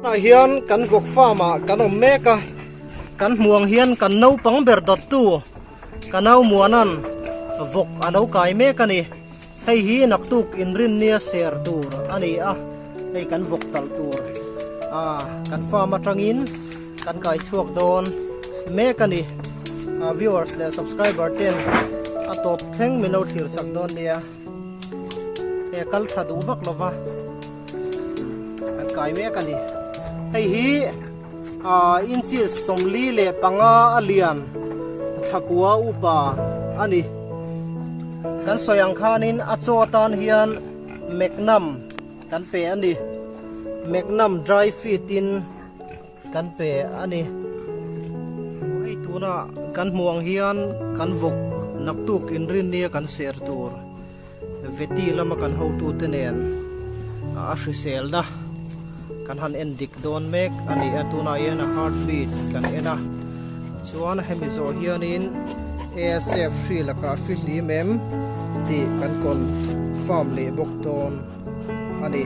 Tunah hian kan vawk farm ah kan awm mek a, kan hmuh ang hian kan naupang ber dawttu ka nau Muanan vawk a lo kai mek a ni. Hei hi naktuk inrinnia ser tur a ni a, hei kan vawk talh tur a kan farm atangin kan kai chhuak dawn mek a ni. Viewers leh subscriber ten a tawp thleng min lo thlir sak dawn nia. He kal tha duh vak lova kan kai mek a ni. Hei hi inches 45 a lian thlakua upa a ni. Kan sawi ang khanin a chaw atan hian Magnum kan pe a ni. Magnum dry feed in kan pe a ni. Hei tuna kan hmuh ang hian kan vawk naktuk inrinnia kan ser tur veti lama kan hotute nen a hriselna kan han en dik dawn mek a ni a. Tunah hian a heartbeat kan en a, chuan hemi zawh hianin ASF hri lakah fihlim em tih kan confirm leh bawk dawn a ni.